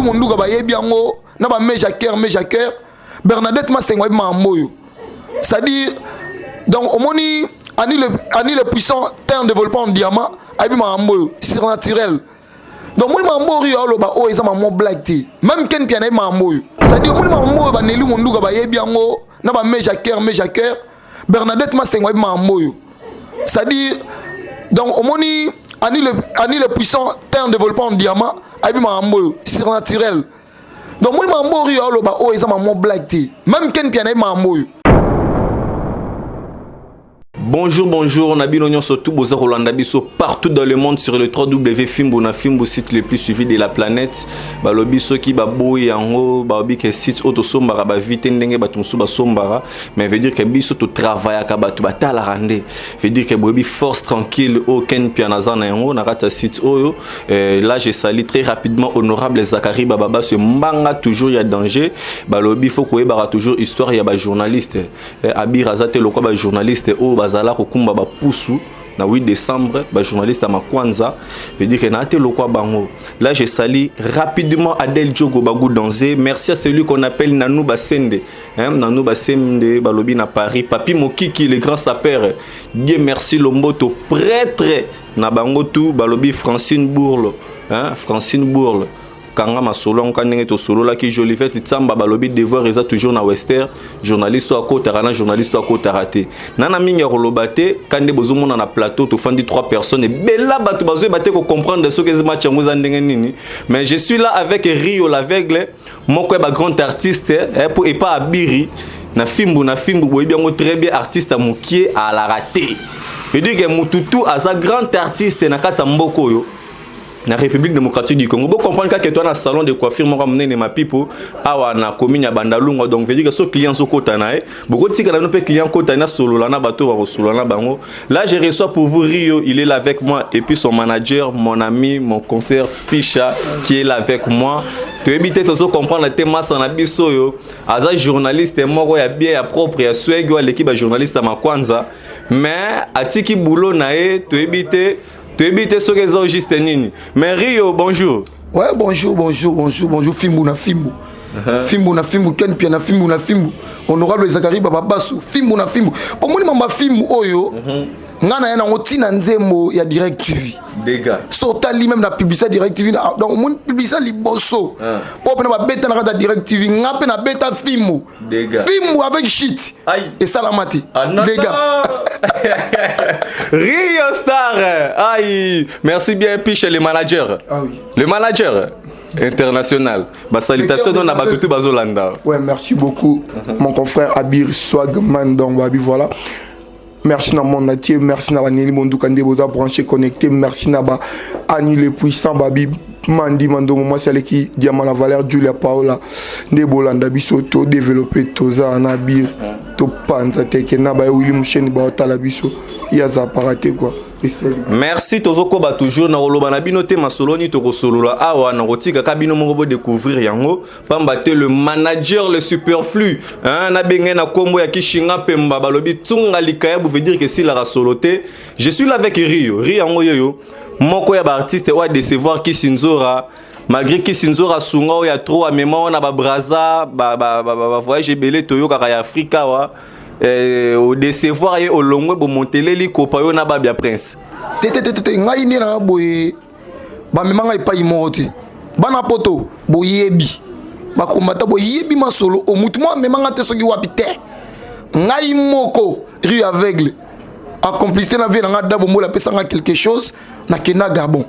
Monduka bayebi yango na ba Mejaker Mejaker Bernadette Masengo ayebi makambo oyo. C'est-à-dire, donc omoni Ani le puissant terre développement en diamant ayebi makambo oyo surnaturel. Donc omoni makambo oyo aloba oyo eza mamo blague te. Même Ken Piana ayebi makambo oyo. C'est-à-dire, omoni makambo oyo, baneli Monduka bayebi yango na ba Mejaker Mejaker Bernadette Masengo ayebi makambo oyo. C'est-à-dire, donc omoni Ani le puissant terre développement en diamant ayebi makambo oyo surnaturel. Donc omoni makambo oyo aloba oyo eza mamo blague te. Même Ken Piana ayebi makambo oyo. Bonjour, bonjour, na bino nyonso tout boza kolanda biso partout dans le monde sur le 3W Fimbu na Fimbu, site le plus suivi de la planète. Balobi soki baboyi yango, balobi ke site oyo tosombaka bavues te ndenge bato mosusu basombaka, mais veut dire que biso totravaillaka, bato batalaka nde. Veut dire que boyebi force tranquille oyo Ken Piana aza na yango na kati ya site oyo. Là, je salue très rapidement honorable Zachary Bababaso Mbanga, toujours ya danger. Balobi faut koyebaka toujours histoire ya bajournaliste. Abir aza te lokwa bajournaliste oyo bazala kokumba bapusu na 8 décembre, bajournaliste ya makwanza. Veut dire que na te lokwa bango. Là, je salue rapidement Adèle Diogo Bagou Danzé. Merci à celui qu'on appelle Nanou Basende, hein, Nanou Basende, balobi na Paris, Papi Mokiki, le grand sapeur, Dieu merci, Lomboto prêtre na bango tout. Balobi Francine Bourle, hein, Francine Bourle, kanga masolo yango ka ndenge tosololaki. Jolivette Tsamba, balobi devoir eza toujours na wester. Journaliste oyo akotaka na journaliste oyo akotaka te nana mingi ya koloba te. Ka nde bozomona na plateau, tofandi trois personnes ebela, bato bazoyeba te kocomprendre soki eza match yango eza ndenge nini. Mais je suis là avec Rio l'aveugle, moko ya bagrand artiste po epa Abiri na Fimbu na Fimbu. Boyebi yango très bien, artiste ya mokie alaka te. Veut dire que mutu tu aza grand artiste na kati ya mboka oyo, na République démocratique du Congo. Bocomprendre kaka to na salon de coiffure moko monene Mapipo awa na commune ya Bandalungwa. Donc veut dire que so client sokota na ye, bokotikala no mpe client kota na solola na bato bakosolola na bango. Là, je reçois pour vous Rio, il est là avec moi, et puis son manager, mon ami, mon concert Picha, qui est là avec moi. Toyebi te, tozocomprendre te. Masa na biso oyo aza journaliste moko ya bien, ya propre, ya swag, oyo aleki bajournaliste ya makwanza, mais atiki boulot na ye. Toyebi te, toyebi te soki eza juste nini. Mais Rio, bonjour. Ouais, bonjour, bonjour, bonjour, bonjour. Fimbu na Fimbu, Fimbu na Fimbu, Ken Pia na Fimbu na Fimbu, honorable Zakari Bababasu, Fimbu na Fimbu. Pomoni mamba Fimbu oyo nga na ye nango ntina nzembo ya Direct TV. Dega. So otali même na publicité Direct TV, donc omoni publicité liboso mpo mpena babeta na kati ya Direct TV, nga mpe nabeta Fimbu. Dega. Fimbu avec shit. Aïe. Esalama te. Ah, non, Dega. Non. Rio Star. Aïe. Merci bien, Piche, le manager. Ah oui. Le manager international. Bah, salutations Le cœur dans des Batutu Bazolanda. Ouais, merci beaucoup, mon confrère Abir Swagman. Donc, babi, voilà. Merci na mon entier, merci na Baneli Monduka nde boza branché, connecté, merci na ba Annie le puissant, babi Mandi Mandomo, moi c'est qui Diamant la valeur Julia Paola nde bolanda biso to développer toza na Abir to panza teke na ba Willy Musheni ba otala biso yaza parate quoi. Esali. Merci. Tozokoba toujours na koloba na bino te masolo nini tokosolola awa. Na kotikaka bino moko bodécouvrir yango, pamba te le manager, le superflu, hein, nabenge na nkombo ya Kishinga Pemba, balobi tsunga likayabu, veut dire que esilaka solo te. Je suis là avec Rio. Rio yango yoyo moko ya baartiste oyo adécevoir Kisinzora, malgré Kisinzora asunga oyo ya trop, amema wana babraza bavoyage ebele toyokaka ya Afrika awa. Odécevoir ye, olongwe, bomonteleli kopa yo na Babia Prince. Te, te, te, te, te, ngai nde na boye bamema ngai epai moko te. Bana poto boyebi, bakombata boyebi masolo o mutu mo amema nga te soki wapi te. Ngai moko Rio aveugle, en complicité na vie na nga da bombola, apesanga quelque chose, nakenda Gabon.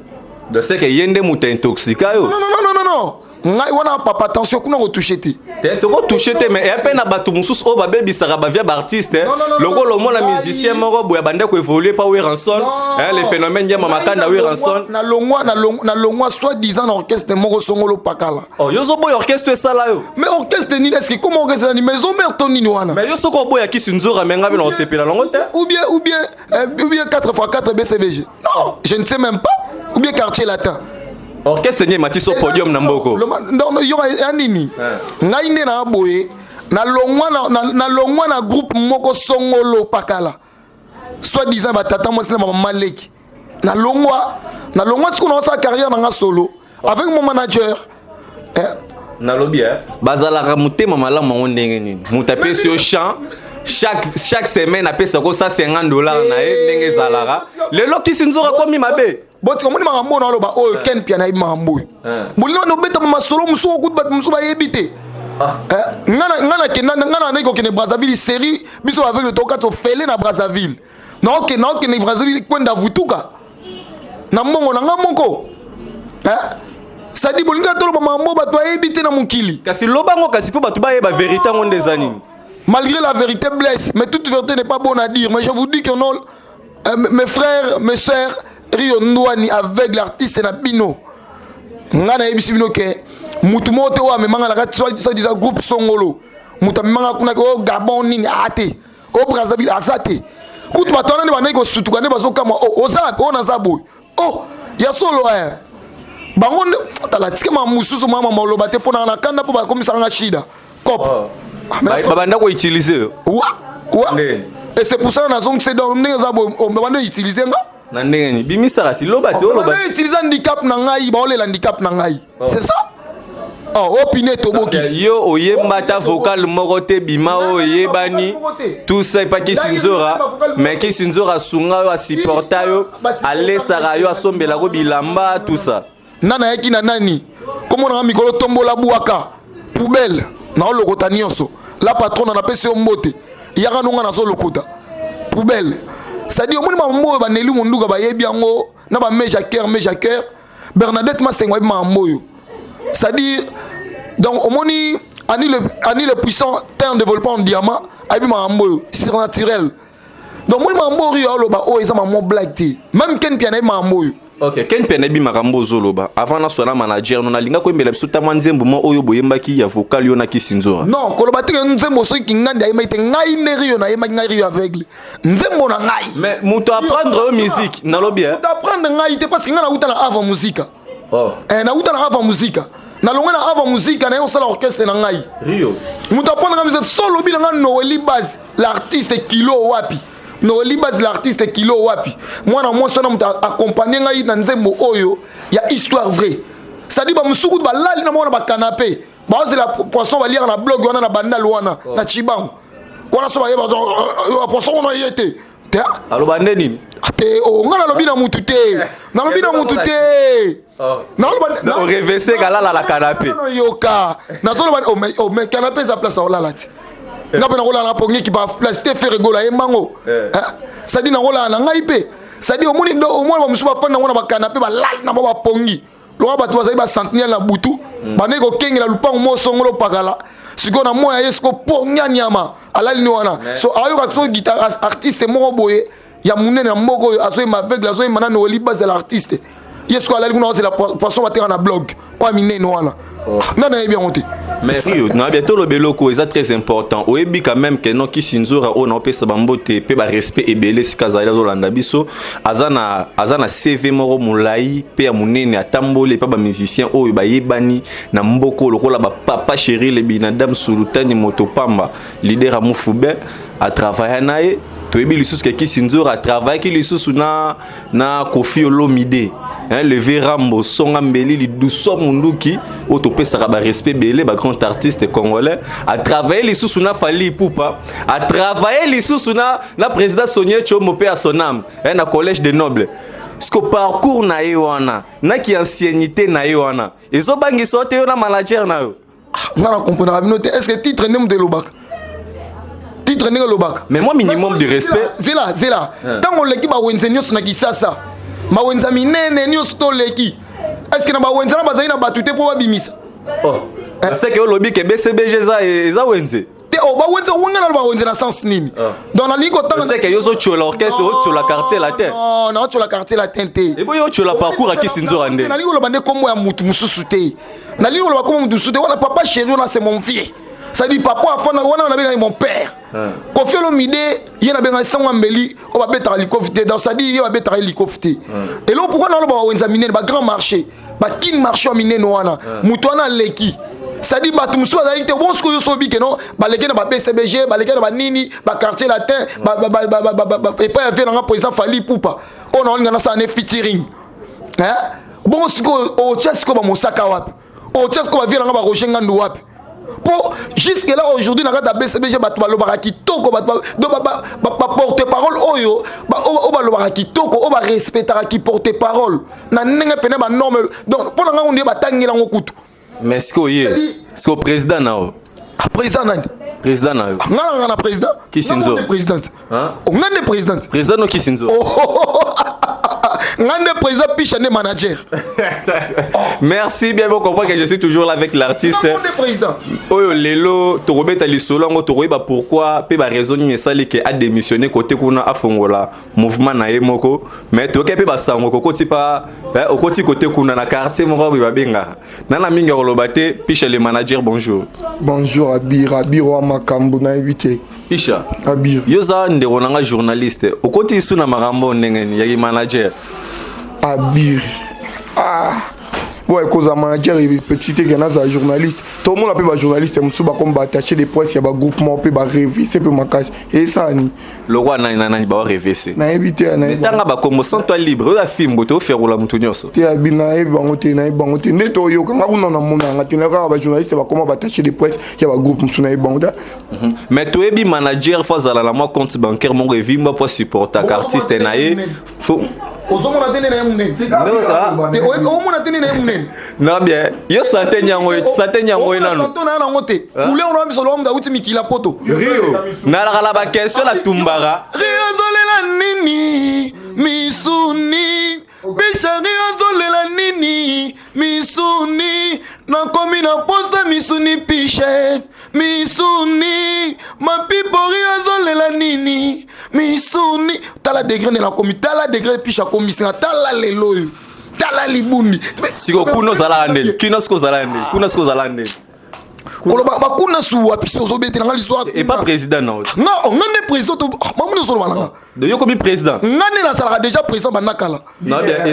Donc c'est que ye nde moto intoxiquer yo? Non, non, non, non, non, non, ngai wana papa, attention kuna kotouche te. Te, tokotouche te, mais eya mpe na bato mosusu oyo babebisaka bavie ya baartiste. Non, non, non, lokola non, omona musicien moko boye abande koévolue pa Werrason, le phénomène Ndiama Makanda, Werrason. Nalongwa soit disant na orchestre moko songolo pakala. Oh, yo ozoboya orchestre esala yo? Mais orchestre nini? Est-ce que comment orchestre nani? Maison mère to nini wana? Mais yo soki oboyaki Sinzora, me nga mpe na kosepela nango te. Ou bien 4 x 4 BCBG, non, je ne sais même pas, ou bien Quartier Latin. Orchestre nini emati so podium na mboko? Non, yo ya nini? Ngai nde na boye nalongwa na groupe moko songolo pakala, soit disant batata mwasi na bamama leki. Nalongwa sikoyo naosala carrière na nga solo avec mon manager. Eh? Nalobi eh? Bazalaka motema malamu yango ndenge nini? Moto apesi yo champ chaque semaine, apesako 150 $ na ye, ndenge ezalaka lelo Kisi Nzoka akomi mabe. Botika, omoni makambo oyo naoloba oyo, Ken Pia nayebi makambo oyo. Bolingo wana obetama masolo mosusu, okuti bato mosusu bayebi te. Nga nakenda, nga nandaki kokende Brazzaville, série biso avec le toka tofele na Brazzaville. Naokende Brazzaville kwenda vutuka na mbongo na nga moko. C'est-à-dire bolingi toloba makambo bato bayebi te na mokili. Kasi lobango kasi mpo bato bayeba vérité yango nde eza nini. Malgré la vérité blesse, mais toute vérité n'est pas bonne à dire. Mais je vous dis que non, mes frères, mes sœurs, Rio Ndwani avec l'artiste na bino, nga nayebisi bino ke mutu moko te oyo amemanga na kati soi-disant groupe songolo, mutu amemanga kuna ke o Gabon nini aa te, o Brazzaville aza te. Kutu bato wana nde bandaki kosutuka, nde bazokamwa o oza oyo naza boye o ya solo eh. Bango nde tala tikema mosusu mama maloba te mpo na kanda mpo bakomisaka nga shida cop. Oh. Babanda koutiliser yo. Wa et c'est pour ça nazongisi. Donc ndenge eza boye, banda utiliser nga. Na ndenge nini? Bimisaka si loba te, oloba. Utiliser handicap na ngai, baolela handicap na ngai, c'est ça. Oh, opine toboki. Yo oyemba ata vocal moko te, bima oyo oyebani, tout ça epa Kisi Nzora. Mais Kisi Nzora asunga yo, asupporta yo, alesaka yo, asombelako bilamba, tout ça. Nga nayaki na nani komonanga mikolo tombola bwaka poubelle, naolokota nyonso. La patronne, napesi yo mbote, yaka nonga nazolokota poubelle. C'est-à-dire omoni makambo oyo, baneli monduka bayebi yango na bamejaker mejaker Bernadette Masengo ayebi makambo oyo. C'est-à-dire donc omoni Ani le puissant terme développement en diamant ayebi makambo oyo surnaturel. Donc omoni makambo oyo aloba oyo eza mamo blague te. Même Ken Pia nayebi makambo oyo. Ok, Ken mpe nayebi makambo ozoloba. Avant naswana manager no, nalinga koyembela biso ta mwa nzembo mo oyo boyembaki ya vocal, yo na Kisi Nzora. Non, koloba te ke nzembo soki Kingandi ayembaki te. Ngai nde Rio nayembaki, ngai Rio aveugle, nzembo na ngai. Mais moto apprendre oyo musique, nalobi eh? Moto apprendre ngai te, parce que ngai nauta na Ava Musika. Oh. Eh, nauta na Ava Musika, nalongwe na Ava Musika, naye kosala orchestre na ngai. Rio. Moto apprendre ngai musique so olobi na ngai Noeli Base l'artiste kilo wapi, Noeli Base l'artiste kilo wapi, mwana mwasi wana moto accompagne ngai na nzembo oyo ya histoire vraie. C'est-à-dire bamosuku balali na mona bacanapé, baozela poisson baliaka na blog wana na Bandal wana na Chibango wana, so bayeba poisson wana ye te te. Aloba nde nini? Te, o nga nalobi na mutu te, nalobi na mutu te. Orevese kalala na canapé. Yoka, nazoloba mais canapé eza place aolala te. Nga mpe nakolala na pongi ekipa place te. Ferre Gola yembango, c'est-à-dire nakolala na ngai mpe. C'est-à-dire omoni, omoni bamosusu bafandi nango na bacanapé, balali na bao bapongi loka. Bato bazali basentinelle na butu, bandeki kokengela lupango mo songolo pakala. Sikoyo na moya ye sikoyo pongi ya nyama alali ni wana, so ayoka so guitare artiste moko boye ya monene na mboka oyo azoyemba aveugle, azoyemba nani, Oli Bazela artiste. Ye sikoyo alali kuna, azela poisson bateka na blog oyo minene wana. Nga nayebi yango te. Mais Rio, nayebi toloba eloko eza très important. Oyebi quand même ke non, Kisi Nzora oyo naopesa bambote mpe barespect ebele esika azali, azolanda biso, aza na CV moko molai mpe ya monene. Atamboli epa bamusicien oyo bayebani na mboka oyo lokola bapapa Chéri Lebinadam Sulutani Moto Pamba, leader ya Mufube, atravailla na ye. Toyebi lisusu ke Kisi Nzora atravaillaki lisusu na Kofi Olomide, hein, leve Rambo Songa Mbeli Liduso Munduki oyo topesaka barespect ebele, bagrand artiste congolais. Atravaille lisusu na Fally Ipupa, atravaille lisusu na président Sonie Tshombo mpe ya Sonam, hein, na Collège de Noble. Siko parcours na ye wana naki anciennité na ye wana ezobangisa yo te, yo na manager na yo? Nga na comprenaka bino te. Est ce que titre nde moto elobaka? Titre ndenge elobaka? Mais moi, minimum de respect. Zela, zela. Ntango oleki bawenze nyonso na Kisasa, bawenza minene nyonso toleki, est ce que na bawenze na bazali na bato te mpo babimisa? Oh. C'est que olobi ke BCBG eza wenze. Te, oh, bawenze wenge na bawenze na sens nini? Donc nalingi kotanga. C'est que yo ozotiola orchestre, otiola Quartier Latin. Non, naotiola Quartier Latin te. Eboyi otiola parcours ya Kisi Nzora nde. Nalingi koloba nde kombo ya mutu mosusu te, nalingi koloba kombo mutu mosusu te. Wana papa chéri wana, c'est mon vieux, c'est-à-dire papa afanda wana nabengaki mon père Kofi Olomide. Ye nabengaki sango ya mbeli oyo babetaka likofi te. Donc c'est-à-dire ye babetaka ye likofi te. Eloko pourquoi naloba bawenza minene, bagrand marché, bakine marché ya minene wana, moto wana aleki, c'est-à-dire bato mosusu bazalaki te. Bon, sikoyo so obi keno baleki na ba BCBG, baleki na banini, baquartier latin, epai ya vie nanga président Fally Ipupa oyo naolinga nasala ne featuring. Bongo sikoyo otya sikoyo bamosaka wapi? Otia sikoyo bavie nanga baroger Ngandu wapi? Mpo jusque là aujourd'hui, na kati ya BCBG, bato balobaka kitoko, bato baporte parole oyo oyo balobaka kitoko, oyo barespectaka ki porte parole na ndenge pene banorme. Donc mpo na ngango nde batangeli yango kutu. Mais sikoyo ye, sikoyo président na yo? Ah, président nani? Président na yo. Nga na nga na président. Kisinzo. Président nga nde président. Président no Kisinzo. Nga nde président, Pisha nde manager. Merci bien. Bon, comprend que je suis toujours là avec l'artiste. Nga nde président. Oyo lelo tokobeta lisolo yango, tokoyeba pourquoi mpe baraison nini esali ke adémissionné kote kuna, afongola mouvement na ye moko. Mais toyoki mpe basango kokoti pa okoti kote kuna na quartier moko boye babengaka nana mingi ya koloba te. Pisha le manager, bonjour. Bonjour Abir, Abir wa makambo, nayebi te. Pisha. Abir. Yo oza ndeko na nga journaliste, okoti lisu na makambo ndenge nini yaki manager? Abir, ah ouais, kozala manager petit te ke nazala journaliste. Tomona mpe bajournaliste mosusu bakomi baattaché de presse ya bagroupement mpe barevese mpe makasi esani. Lokwa nani na nani baorevese? Nayebi te. Ntanga bakombo sans toi libre oyo afimbo te oferola motu nyonso. Te abi, nayebi bango te, nayebi bango te. Nde toyoka nga kuna na mona yanga te, kaka bajournaliste bakoma baattaché de presse ya bagroupe mosusu, nayebi bango te. Mais toyebi manager fo azala na mwa compte bancaire moko evimba mpo asupportaka artiste na ye. Ozomona te nde na ye monene, omona te nde na ye monene. Non, bien, yo sante nyango, sante nyango ye nanu. Santo na yango te, couleur na biso lomuta awuti mikila poto. Rio nalaka na baquestion na tumbaka. Rio azolela nini misuni? Bishari azolela nini misuni? Nakomi na posa misuni, pishe misuni mapipori. Azolela nini misuni? Tala degré nde nakomi, tala degré pishe akomisinga, tala lelo oyo, tala libundi. Siko kuna ozalaka ndeni? Kuna siko ozalaka ndeni? Kuna siko ozalaka ndeni? Koloba bakuna su wapi? Si ozobetela nga liso. Epa président na nga, nga nde président to mamuni ozoloba na nga. De yo komi président. Nga nde nasalaka déjà président banda kala. Non bien,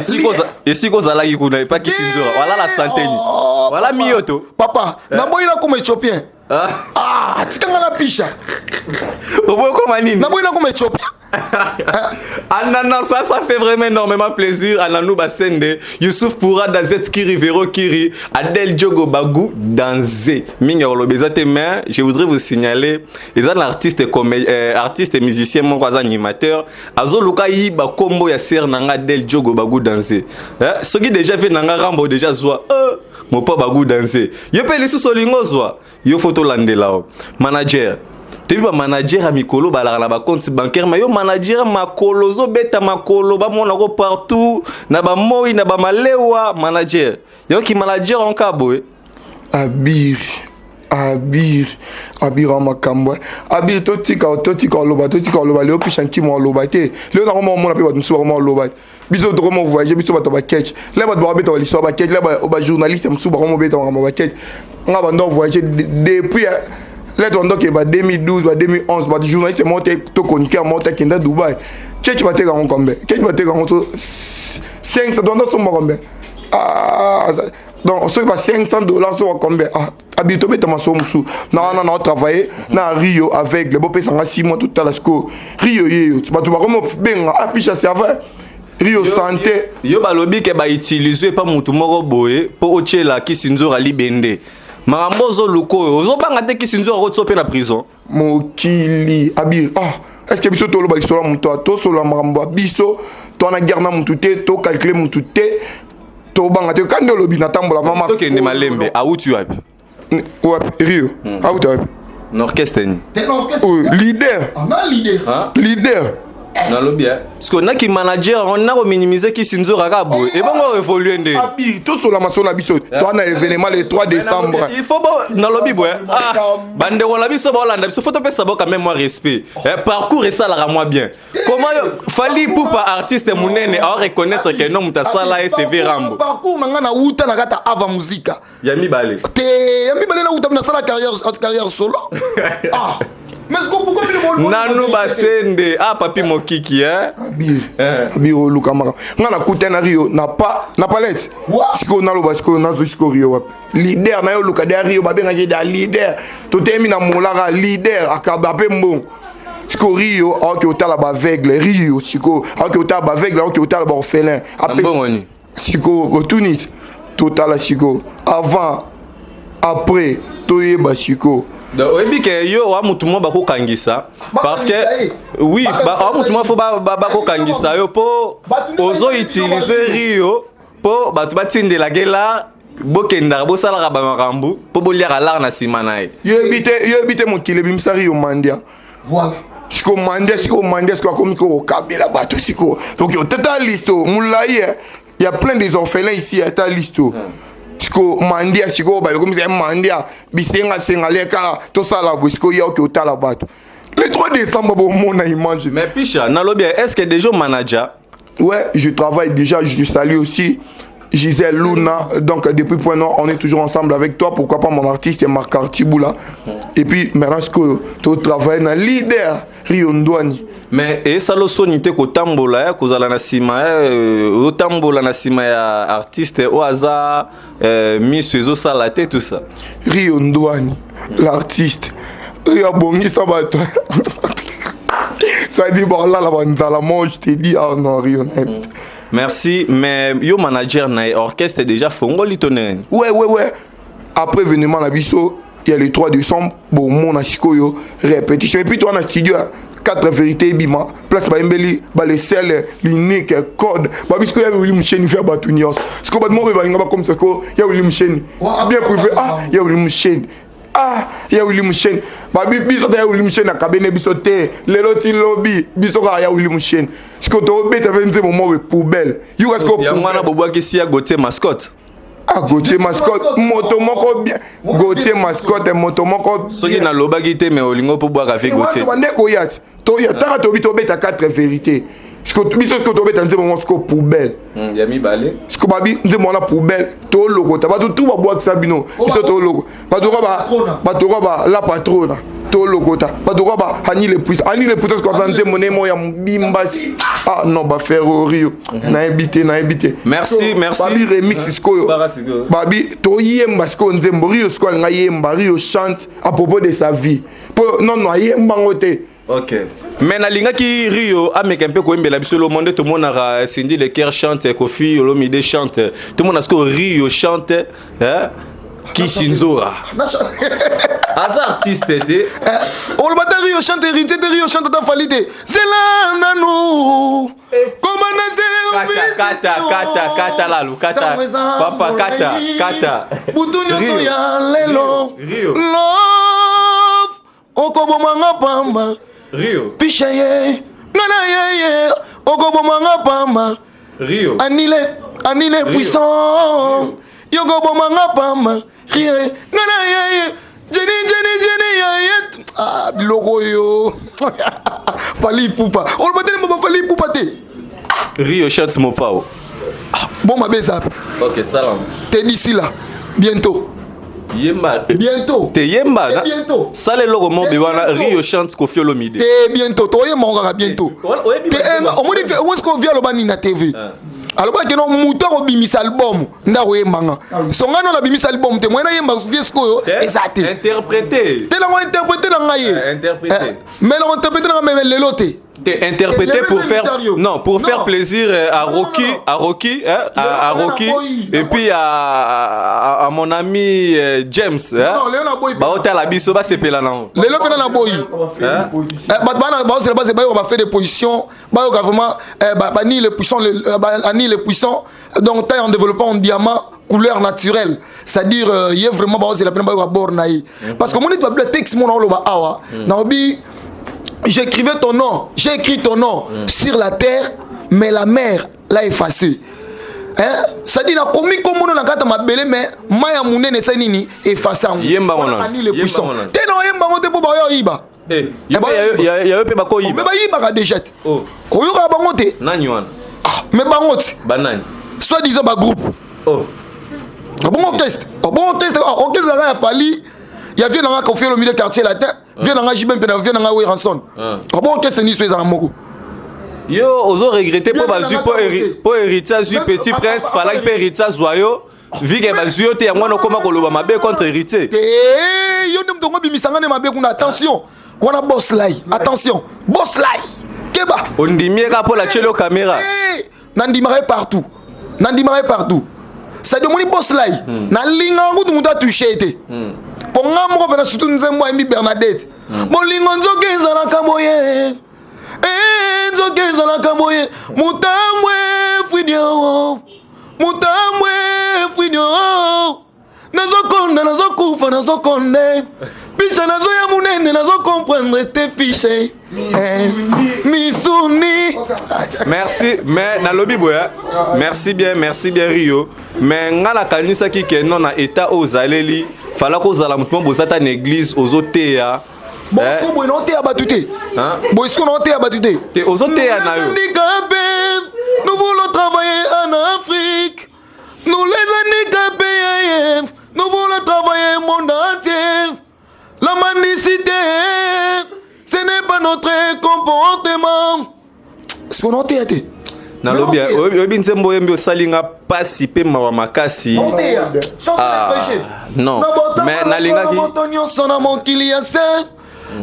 esika ozalaki kuna epa Kisinzora, wala la santeni wala miyoto. Papa, naboyi nakoma éthiopien. Ah, tika nga na Pisha. Oboyi okoma nini? Naboyi nakoma éthiopien. Anana, ça fait vraiment énormément plaisir. Ananou Bassende, Youssouf Pourra, Dazet Kiri, Vero Kiri, Adèle Diogo Bagou, Danzé. Mingi Olobezate, mais je voudrais vous signaler, les artistes, artistes et musiciens, mon animateur, Azoluka yiba kombo ya sœur nanga Adèle Diogo Bagou Danzé. Hein? Ce qui déjà fait nanga Rambo déjà zwa, mon pa Bagou Danzé. Yo pe lisusu olingo zwa, yo photo landela. Manager, toyebi bamanager ya mikolo balaka na bacompte bancaire, ma yo manager makolo ozobeta makolo, bamonako partout na bamoi na bamalewa. Manager yoki manager onka boye. Abir, Abir, Abir wa makambo. Abir, totika, totika oloba, totika oloba. Leo Pisha Nkimo oloba te, leo nakoma omona mpe bato mosusu bakoma oloba. Biso tokoma voyage, biso bato baketch le bato bakobeta baliso ya baketch le bajournaliste mosusu bakoma obeta makambo ya baketch. Nga bando voyage depuis le tondoke ba 2012, ba 2011, bato journaliste moko te tokonike moko te akenda Dubai. Ketch bateka yango combien? Ketch bateka yango so 500, tondo somba combien? Ah, donc soki ba 500 $, so combien? Ah, abi tobeta masolo mosusu na wana na otravaille na Rio aveugle, bopesanga 6 mois, totala sikoyo Rio yeyo. Bato bakomi benga afiche, c'est vrai, Rio santé. Yo balobi ke bautilize epa motu moko boye mpo otiela kisi nzora libende. Makambo ozoluka oyo, ozobanga te kisi nzora kotia mpe na prison? Mokili, abi, ah, est ce que biso toloba lisolo ya moto, tosolola makambo ya biso? To na guerre na motu te, tocalcule motu te, tobanga te. Kandi olobi natambola mama. Tokende malembe, awuti wapi? Wapi Rio awuti wapi? Na orchestre nini? Leader. Leader. Nalobi parce que naki manager yango nakominimize kisi nzoka kaka boye, ebongo évolue nde. Abi, tosola masolo na biso, toa na événement le 3 décembre. Il faut bo nalobi boye, ah, bandeko na biso baolanda biso, faut topesa bo quand même mwa respect. Parcours esalaka mwa bien. Comment yo Fally Ipupa, artiste monene, ao reconnaître ke non, moto asala ye CV Rambo? Parcours na ngai, nauta na kati ya Ava Muzika. Ya mibale. Te, ya mibale nauta, nasala carrière solo. Ah, mais pourquoi bino nanu basende? Ah, papi mokiki, hein? Abir, Abir, oluka maka nga nakuta na Rio na pa na palette. Sikoyo naloba, sikoyo nazwi, sikoyo Rio wapi leader na yo? Oluka de Rio, babengaki da leader, toteyemi na molaka leader akaba mpe mbongo. Sikoyo Rio aoki otala baaveugle, Rio sikoyo aoki otala baaveugle, aoki otala baorphelin. Mbongo ni Sikoyo otuni, totala sikoyo avant. Après toyeba sikoyo. Donc oyebi ke yo wa mutu moko bakokangisa parce que oui, wa mutu moko fo bakokangisa yo mpo ozo utiliser Rio mpo bato batindelaka la bokendaka, bosalaka bamakambo mpo boliaka lar na nsima na ye. Yoyebi te, yoyebi te, mokili ebimisa Rio mandia. Voilà. Sikoyo mandia, sikoyo mandia, sikoyo akomi kokabela bato. Sikoyo soki otata liste molai, il y a plein des orphelins ici, ata liste. Sikoyo mandia, sikoyo bakomisa ye mandia, bisengasenga leka tosala boye. Sikoyo ya oke otala bato le 3 décembre, bomona image. Mais Pisha, nalobi, est ce que déjà manager? Ouais, je travaille déjà. Je te salue aussi, Gisèle Luna. Donc depuis Point Noir, on est toujours ensemble avec toi. Pourquoi pas mon artiste Marc Artiboula. Et puis maintenant, ce que tu travailles dans leader Rio Ndouani. Mais esala osoni te kotambola kozala na nsima, otambola na nsima ya artiste oyo aza miso ezosala te, tout ça? Rio Ndouani, l'artiste. Rio abongisa bato. Ça dit bon là, la nzala, moi je te dis, ah non, Rio. Merci. Mais yo manager na ye, orchestre déjà fongoli to nini? Ouais. Après événement na biso, il y a le 3 décembre, bon, mon sikoyo répétition. Et puis toi, na studio, quatre vérités ebima, place bayembeli balesele l'unique code babi. Sikoyo ya Wili Musheni fait bato nyonso. Sikoyo bato moko balinga bakomisa ko ya Wili Musheni bien privé. Ah, ya Wili Musheni, ah, ya Wili Musheni, babi biso ta ya Wili Musheni akabene biso te lelo ti lobi, biso kaka ya Wili Musheni. Sikoyo tobeta mpe nzembo moko poubelle yoka sikoyo. Yango wana bobwakisi ya Gautier Mascotte. Ah, Gautier Mascotte, moto moko bien. Gautier Mascotte, moto moko. Soki nalobaki te, mais olingo mpo bwaka ve Gautier. Bande koya ti toya taka tobi tobeta quatre vérité. Biso sikoyo tobeta nzembo moko sikoyo poubelle. Ya mibale. Sikoyo babi nzembo wana poubelle, tolokota bato tu babwakisa bino, biso toloko bato kwa bato kwa ba la patrona, tolokota bato kwa ba Ani le Puissant. Ani le Puissant sikoyo aza nzembo nemo ya mobimba. Ah non, baferorio, nayebi te, nayebi te. Merci, merci. Babi remix sikoyo, babi toyemba sikoyo nzembo Rio. Sikoyo alinga yemba, Rio chante à propos de sa vie, po non non, ayembango te. Ok, mais nalingaki Rio ameka mpe koyembela biso lomo nde tomonaka Cindy Le Cœur chante, Kofi Olomide chante, tomona sikoyo Rio chante, hein? Kisi Nzora aza artiste te. Oloba te Rio chante héritier te, Rio chante ata Fally te. Zela nanu komanda. Kata, kata, kata, kata lalu, kata papa, kata, kata. Butu nyonso ya lelo. Rio. Love okobomanga pamba. Rio. Pisha ye nga na yeye, okobomanga pamba. Rio. Anile, anile puissant, yokobomanga pamba rie nga na yeye, jeni jeni jeni yaye. Ah, biloko oyo Fally Ipupa, oloba te mama Fally Ipupa te. Rio chante Mopao. Bon, mabe eza. Ok, salam. Te, d'ici là bientôt. Yemba. Bientôt. Te, yemba. Te, bientôt. Sala eloko mobe wana. Rio chante Kofi Olomide. Te, bientôt toyemba ngo kaka bientôt. Oyebi. Te, omoni omoni sikoyo vi aloba nini na TV? Alobaki no moto akobimisa album nde akoyembanga. So ngai no nabimisa album te, moye nayemba vie sikoyo eza te. Interprété. Te, nango interprété na ngai ye. Interprété. Mais nango interprété na ngai, mais lelo te. Te, interprété Eh, pour le faire Sérieux. non, pour Non. faire plaisir à Non, non, Rocky, non. à Rocky, hein, à Léon, Rocky Naboyi. et puis à mon ami James, hein. Non, Léon Naboyi. Baotala biso, basepela nango. Lelo mpena na boyi. Hein? Bato bana baozela base bayoka bafait de position, bayoka vraiment bani le puissant, ani le puissant, donc taille en développant en diamant couleur naturelle, c'est-à-dire ye vraiment baozela mpena bayoka bord na ye, parce que omoni babila texte mona oloba awa naobi: j'écrivais ton nom, j'ai écrit ton nom sur la terre, mais la mer l'a effacé, hein? C'est-à-dire nakomi kombono na kati ya mabele, mais mai ya monene esali nini? Efface yango. Yemba ngo nanu. Ani le Yemba puissant ngo nanu. te, na oyemba ngo te mpo baoya oyiba. Eh, ya yo mpe bakoyiba. Me bayibaka déjà te. Oh. Oyokaka bango te. Nani wana? Ah, mais bango te. Banani? Soit disant bagroupe. Oh. Bon orchestre, bon orchestre, ah, orchestre nanga ya Fally, ya vie nanga Kofi Olomide, Quartier Latin, vie nanga JB mpe na vie nanga Werrason. Bon orchestre niso ezala moko. Yo ozo regretter mpo Bien bazwi nanga mpo Kabose. mpo héritier azwi Même- Petit Prince, falaki mpe héritier azwa yo. Vu que bazwi yo te, yango wana okóma koloba mabe contre héritier. Te, yo nde moto ngo obimisanga nde mabe kuna. Attention wana, boss lai, attention boss lai, keba. Ondimi ye kaka mpo latieli yo caméra. Eh, nandimaka ye partout, nandimaka ye partout. C'est-à-dire omoni boss lai, nalingaka kutu moto atouche te, mpo nga moko mpena, surtout nzembo ayembi Bernadette. Bolingo nzoka ezalaka boye. Eh, nzoka ezalaka boye. Mutambwe fwidio, mutambwe fwidio, nazokonda, nazokufa, nazokonde pishe, nazoya monene, nazokomprendre te pishe. Eh, misuni. Merci, mais nalobi boye, merci bien, merci bien Rio. Mais nga nakanisaki ke non, na état oyo ozaleli, fala kozala motu mo boza ta na église, ozoteya. Bon, boye naoteya bato te. Boye sikoyo naoteya bato te. Te, ozoteya na yo. Handicapés, nous voulons travailler en Afrique. Nous les handicapés, nous voulons travailler monde entier. La mendicité, ce n'est pas notre comportement. Ce qu'on a te. Nalobi, oyebi nzembo oyembi, osali nga pasi mpe mawa makasi. Ah, non, mais nalingaki Moto nyonso na mokili ya se,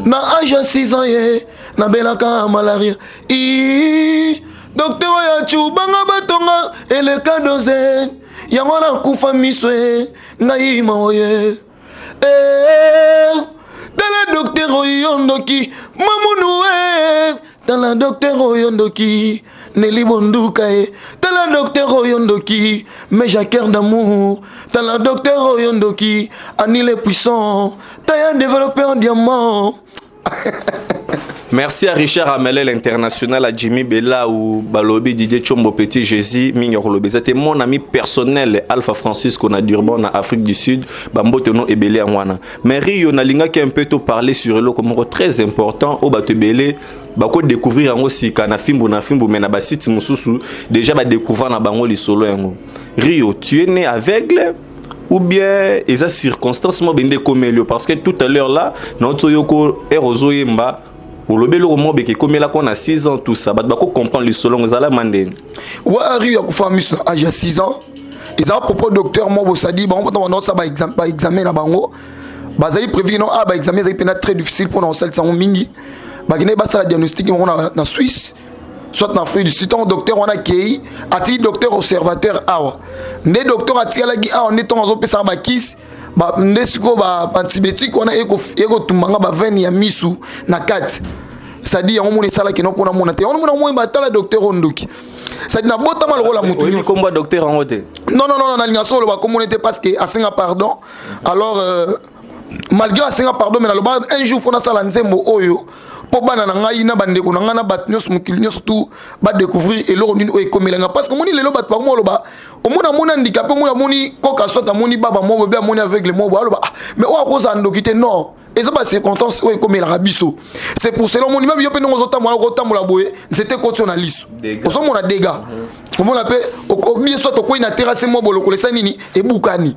na age ya 6 ans ye nabelaka malaria. I docteur oyo acubanga batonga eleka dose yango, nakufa miso e ngai maoye. Eh, tala docteur oyo ndoki mamunu e, tala docteur oyo ndoki Neli Bonduka e, tala docteur oyo ndoki Mejaker d'amour, tala docteur oyo ndoki Ani le Puissant, taya développé en diamant. Merci à Richard Amelel International, à Jimmy Bella ou Balobi Didier Chombo Petit Jésus, Mingi Kolobi. C'était mon ami personnel, Alpha Francisco na Durban, na Afrique du Sud, Bambote no ebele wana. Mais Rio, nalingaki un peu to parler sur le comme très important, au bato ebele, bako découvrir yango sika na fimbu na fimbu, mais na ba site mususu déjà ba découvrir na bango lisolo yango. Rio, tu es né aveugle ou bien eza circonstance mo bende ekomeli yo? Parce que tout à l'heure là nauti oyoko ere ozoyemba, olobi eloko moko beke ekomelaka na 6 ans, tout ça, bato bakocomprendre lisolo ngo ezala ma ndeni. Wa Rio akufa miso na age ya 6 ans. Eza propos docteur moko bosadi bango mpona banda osala baexamen na bango, bazali prévu no a baexamen ezali mpena très difficile mpona kosalisa yango mingi. Bakendaki basala diagnostic moko na Suisse, soit na Afrique du Sud. Ntango docteur wana akei, atiki docteur observateur awa. Nde docteur atikalaki awa, nde ntongo azopesaka bakisi nde sikoyo baantibiotique wana ekotumbanga baveine ya misu na kati. C'est-à-dire yango mona esalaki no mpona mona te. Yango mona moi batala docteur oyo ndoki. C'est-à-dire nabotama lokola motu. Oyebi kombo ya docteur yango te? Non, non, non, nalinga so oloba kombo te parce que asenga pardon. Alors malgré asenga pardon, mais naloba un jour fo nasala nzembo oyo mpo bana na ngai na bandeko na ngai na bato nyonso, mokili nyonso tu badécouvrir eloko nini oyo ekomelanga. Parce que omoni lelo bato bakoma oloba, omoni amoni handicapé, omoni amoni koka, soit amoni baba moko be, amoni aveugle moko boye, aloba: "Ah, mais oyo akozala ndoki te." Non, eza bacirconstance oyo ekomelaka biso. C'est pour cela omoni même yo mpe ndenge ozotambola, okotambola boye, nzete ekoti yo na liso, ozomona dégâts, omona mpe bien, soit okwei na terrasse moko bolokolo esa nini ebukani,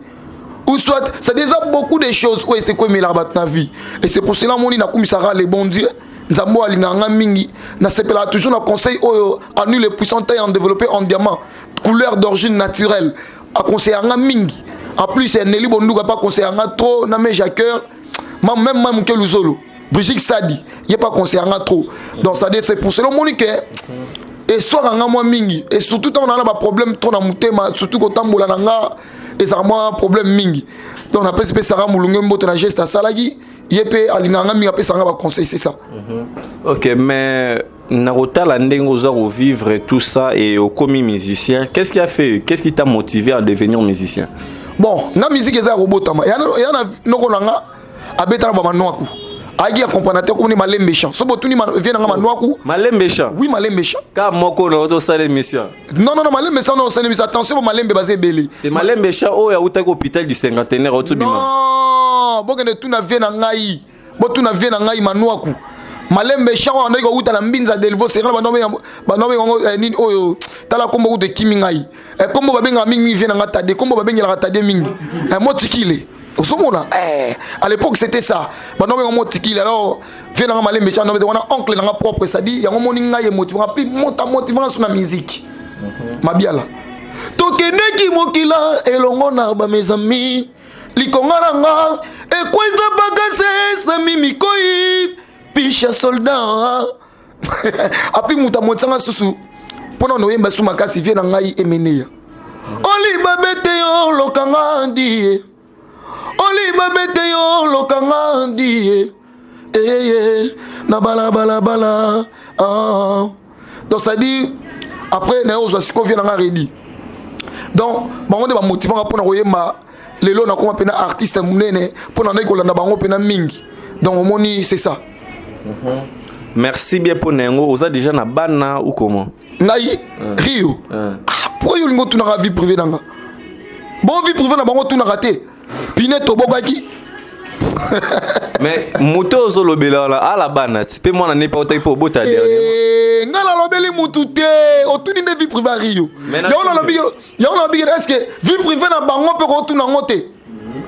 ou soit ça déjà beaucoup de choses oyo ekomelaka bato na vie. Et c'est pour cela omoni nakumisaka le bon Dieu, Nzambe oyo alingaka nga mingi. Nasepelaka toujours na conseil oyo Anu le Puissant taille en développé en diamant couleur d'origine naturelle aconseillaka nga mingi. En plus Neli Bonduka mpe aconseillaka nga trop, na mes cœur même ma moke Luzolo Brigitte Sadi ye mpe aconseillaka nga trop. Donc ça, c'est pour cela omoni ke eswaka nga mwa mingi, et surtout ntango naa na baproblème trop na motema, surtout kotambola na nga ezalaka mwa problème mingi. Donc napesi mpe Sara Molunge mbote na geste asalaki. Ye mpe alingaka nga mingi, apesaka nga baconseil, c'est ça. Ok, mais na kotala ndenge oza kovivre tout ça et okomi musicien, qu'est-ce qui a fait, qu'est-ce qui t'a motivé à devenir musicien? Bon, nga musique eza ya kobotama. Ya na noko na nga abetaka bamanwaku, ayaki ya comprendre te komoni Malembe Chant. So botuni vie na nga Manwaku. Malembe Chant? Oui, Malembe Chant. Ka moko na otosala émission. Non, non, non, Malembe Chant, non, osala émission. Attention, bo Malembe baza ebele. Te, Malembe Chant oyo autaki hôpital du Cinquantenaire otobima. Non, bokende tuna vie na ngai, botuna vie na ngai Manwaku. Malembe Chant oyo andaki kouta na Mbinza Delvo Serena, bando benga yango nini oyo, tala kombo kuta ekimi ngai. Kombo babengaka mingi vie na nga Tade, kombo babengelaka Tade mingi, Motikile. Ozomona, à l'époque c'était ça, bando benga Motikile. Alors vie na nga Malembe Chant wana, oncle na nga propre. C'est-à-dire yango moni ngai emotivanga mpe mota motivanga so na musique mabiala. Tokendeki mokila elongo na bamesami, likonga na nga ekweza pakase esami mikoi pisha soldat api moto amotisanga susu mpona na oyemba su makasi. Vie na ngai emeneya. Oli babete yo lokanga die. Oli babete yo lokanga die. Eye na bala bala bala. Ah. Donc ça dit après na ozwa sikoyo vie nanga redi. Donc bango nde bamotivanga mpona koyemba lelo nakoma mpena artiste monene mpo na ndaki kolanda bango mpena mingi. Donc omoni, c'est ça. Merci bien mpona yango. Oza déjà na bana ou comment? Ngai Rio, ah, pourquoi yo olingi otunaka vie privée nanga? Bon, vie privée na bango otunaka te, pine tobokaki. Mais moto ozolobela wana ala bana ti mpe mwana ne mpe otaki mpe obota dernièrement. Eh, ngai nalobeli mutu te, otuni nde vie privée ya Rio. Mais Yango nalobi, yango nalobi, est ce que vie privée na bango mpe kotuna yango te?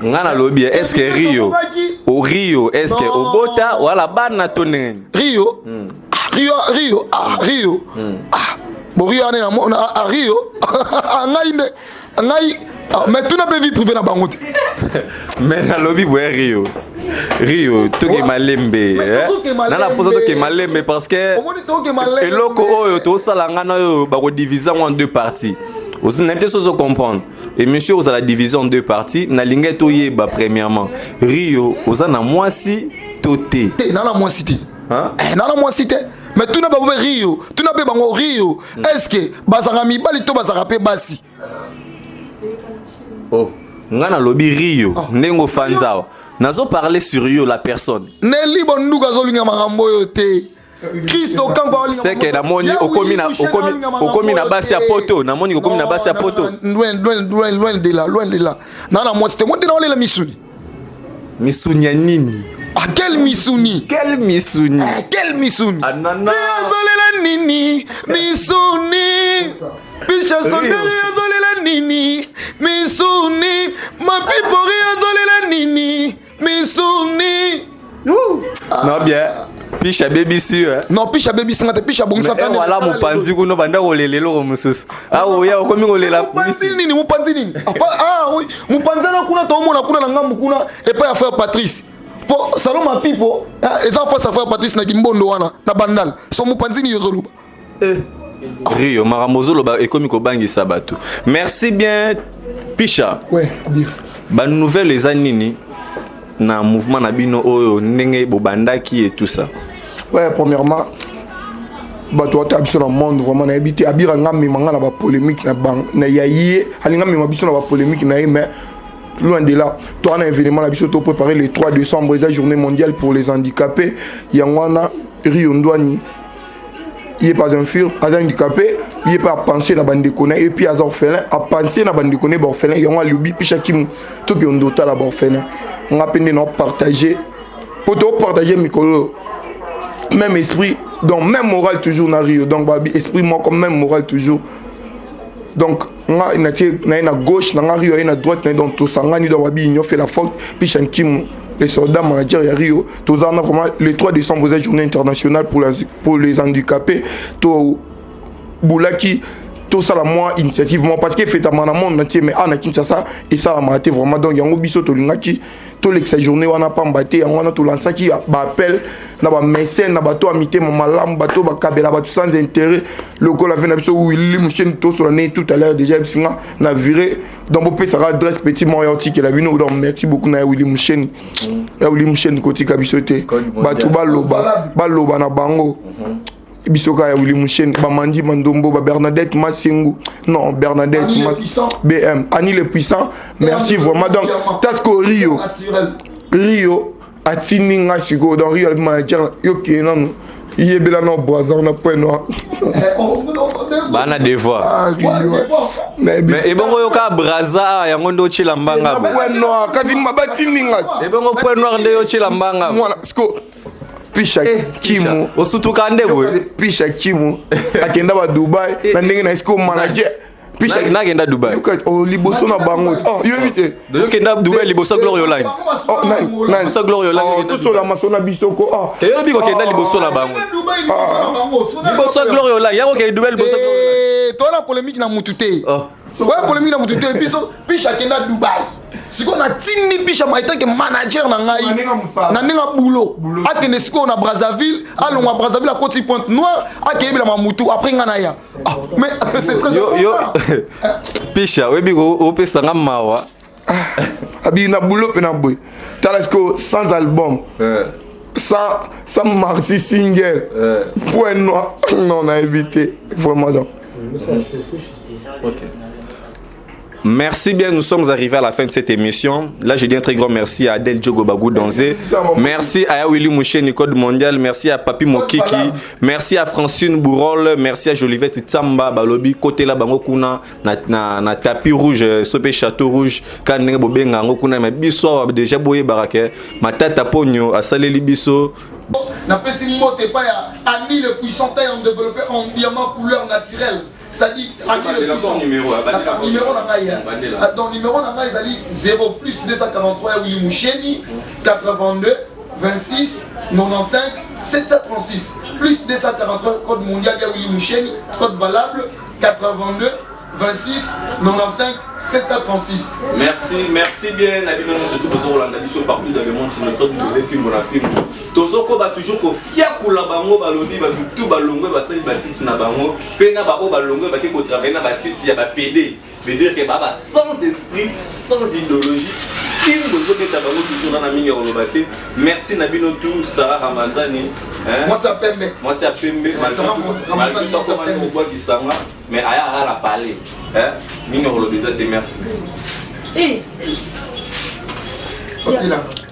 Nga nalobi, est ce que Rio o Rio, est ce que Non. obota wala bana to ndenge nini? Rio, ah, Rio, Rio, ah, Rio, ah, bon, Rio ane na ah, Rio, ah, ngai nde ngai, ah, mais tuna mpe vie privée na bango te. Mais nalobi boye, Rio, Rio, toke malembe. Mais eh? tozoke malembe. Nana mposa toke malembe parce que Omoni, toke malembe. Eloko oyo tosala nga na oyo bakodivise yango en deux parties. Nayebi te so ozocomprendre émission. Ozala divisé en deux parties. Nalingai toyeba premièrement, Rio, oza na mwasi to te? Te, nana mwasi te. Hein? Eh, nana mwasi te, mais tuna bango mpe Rio, tuna mpe bango Rio, est ce que bazalaka mibali to bazalaka mpe basi? Oh. Nga nalobi Rio, ndenge ofanza awa, nazoparle sur yo la personne. Neli Bonduka azolinga makambo oyo te. Kristo Kanko. Seke namoni okomi na basi ya poto. Namoni okomi na basi ya poto. Loin, loin, loin, loin de là, loin de là. Nana mwasi te, mo te, naolela misuni. Misuni ya nini? Ah, quel misuni? Quel misuni? Eh, quel misuni? Ah, nana. Azolela nini misuni? Pisha sonderi azolela nini misuni? Mapipori azolela nini misuni? Non, bien, Pisha abebisi yo, eh? Non, Pisha abebisinga te, Pisha abongisa. Mais wala mopanzi kuna banda kolela eloko mosusu awa, oya okomi kolela. Mopanzi nini? Mopanzi nini? Ah oui, mopanzi wana kuna toomona kuna na ngambu kuna epai ya frère Patrice, po salon Mapipo, ah, eza face ya frère Patrice na Kimbondo wana na Bandal. So mopanzi nini yozoloba? Rio, makambo ozoloba ekomi kobangisa bato. Merci bien, Pisha. Ouais, Abir. Banouvelle eza nini na mouvement na bino oyo, ndenge bobandaki et tout ça? Ouais, premièrement, bato ata biso na monde vraiment nayebi te. Abir anga mema nga na bapolémique na bang na ya ye, alinga mema biso na bapolémique na ye, mais loin de là. Toa na événement na biso to préparé le 3 décembre, eza journée mondiale pour les handicapés. Yango wana Rio Ndwani, ye mpe aza infirme, aza handicapé, ye mpe apense na bandeko na ye, et puis aza orphelin, apense na bandeko na ye baorphelin. Yango alobi: "Pisha Kimu, tokende otala baorphelin." Nga mpe nde na opartage po topartage mikolo, même esprit, donc même moral toujours na Rio. Donc babi esprit moko, même moral toujours. Donc nga natie na ye na gauche na nga, Rio aye na droite na ye, donc tosangani. Donc babi union fait la force. Pisha Nkimu, les soldats manager ya Rio, toza na vraiment le 3 décembre, eza journée internationale pour les handicapés. To bulaki tosala mwa initiative mwa parce que efetama na monde entier, mais awa na Kinshasa esalamaka te vraiment. Donc yango biso tolingaki tolekisa journée wana pamba te. Yango wana tolansaki baappel na bamécène, na bato ya mitema malamu, bato bakabela bato sans intérêt, lokola ve na biso Willi Musheni. Tosola ne tout à l'heure déjà, bisinga na viré. Donc bopesaka adresse petit moko ya otikela bino. Donc merci beaucoup na ya Willi Musheni, ya Willi Musheni, kotika biso te. Bato baloba, baloba na bango, biso kaka ya Willi Musheni. Bamandi Mandombo, babernadette Masengu, non, Bernadette BM, Ani le Puissant, merci vraiment. Donc tasco Rio, Rio atindi nga sikoyo. Donc Rio manager, yo kee nanu yebela na Brazza na Point Noir. Bana devoir. Mais ebongo yoka Braza yango nde otyela mbanga. Point Noir kasi batindi nga. Ebongo Point Noir nde otyela mbanga. Mwana siko Pisha Kimu. Osutuka nde boye. Pisha Kimu akenda ba Dubai na ndenge na siko manager. Pisha nakenda Dubai. Oh, liboso na bango. Oh, yoyebi te. Yokenda Dubai liboso Glory Online. Oh, nani nani? Liboso Glory Online. Tosola maso na biso ko, oh. Eyobi kokenda liboso na bango, liboso Glory Online, yango okende Dubai liboso. Toza na polémique na mutu te, oya polémique na mutu te. Biso Pisha akenda Dubai. Sikoyo natindi Pisha en tant que manager na ngai na ndenge ya boulot, akende sikoyo na Brazzaville, alongwa Brazzaville, akoti Pointe Noire, akeyebela mamutu, après ngai naya. Ah, mais c'est très yo yo important. Pisha, oyebi opesanga mawa. Abi na boulot mpe na boye, tala sikoyo, sans album, sans maxi single, Point Noir, non, nayebi te vraiment, donc. Ok. Merci bien, nous sommes arrivés à la fin de cette émission. Là, je dis un très grand merci à Adèle Diogo Bagou Danzé. Merci à Willy Mouché, Nicode Mondial. Merci à Papi Mokiki. Merci à Francine Bourrol. Merci à Jolivette Tsamba Balobi. Côté là, Bango Kuna, na tapis rouge, Sopé Château Rouge. Quand ndenge bobenga yango kuna, mais biso déjà boye barake. Matata Ponyo, asaleli biso. Napesi mbote epai ya Ani le Puissant, taille en développé en diamant couleur naturelle, c'est-à-dire Ani le Puissant. Numéro na ngai, donc numéro na ngai ezali 0 plus 243 ya Willy Musheni, 82 26 95 736. Plus 243, code mondial ya Willy Musheni, code valable 82 26 95 736. Merci, merci bien. Na bino surtout bozolanda biso partout dans le monde sur notre W Film na Film. Tozokoba toujours kofiakula bango. Balobi bato tu balongwe, basali basite na bango mpe na baoyo balongwe bake kotravailler na basite ya baPD, veut dire que baba sans esprit, sans idéologie. Film bozobeta bango toujours na mingi ya koloba te. Merci na bino tu. Sara Ramazani. Mwasi ya pembe. Mwasi ya pembe, malgré tokomani kobwakisanga, mais aya aka na parler mingi ya koloba eza te. Merci. Otelanga.